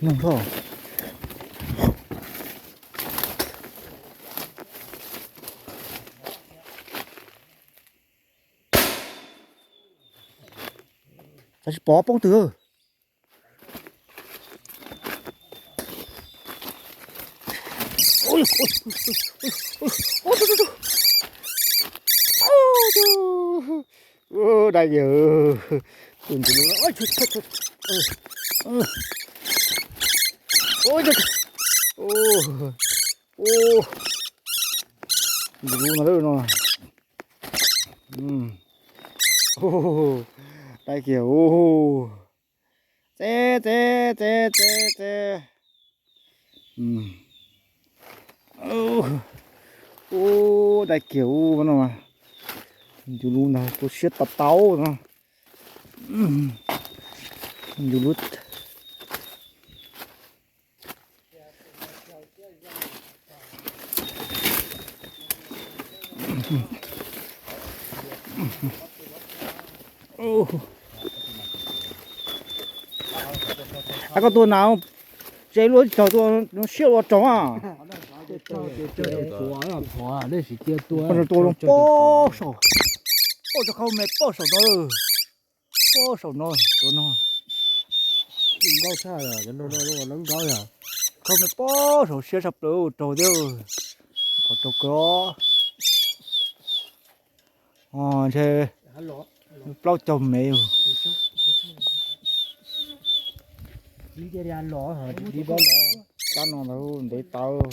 Noog loj. Xav tsis pom poob twg. Dai kiag. Tus ntxim hlub no. Ntxim hlub no lawm no. Dai kiag. Txeb txeb txeb txeb txeb. Ub, dai kiag ub no. Ncu lub ntag, tu siab tau tau no. Ncu lub. Koj tuaj na, tsev luaj tsis txog tuaj siab ua raug a. Tua pob saum, pob saum khau me pob saum no, pob saum no, tua no. Nkauj tshaj, cov no no nkauj yog. Khau me pob saum siab tshaj plaws raug thiab. Qhov raug kawg. Ntshe plaub caug mev. Kab no ntawd ntev tawv.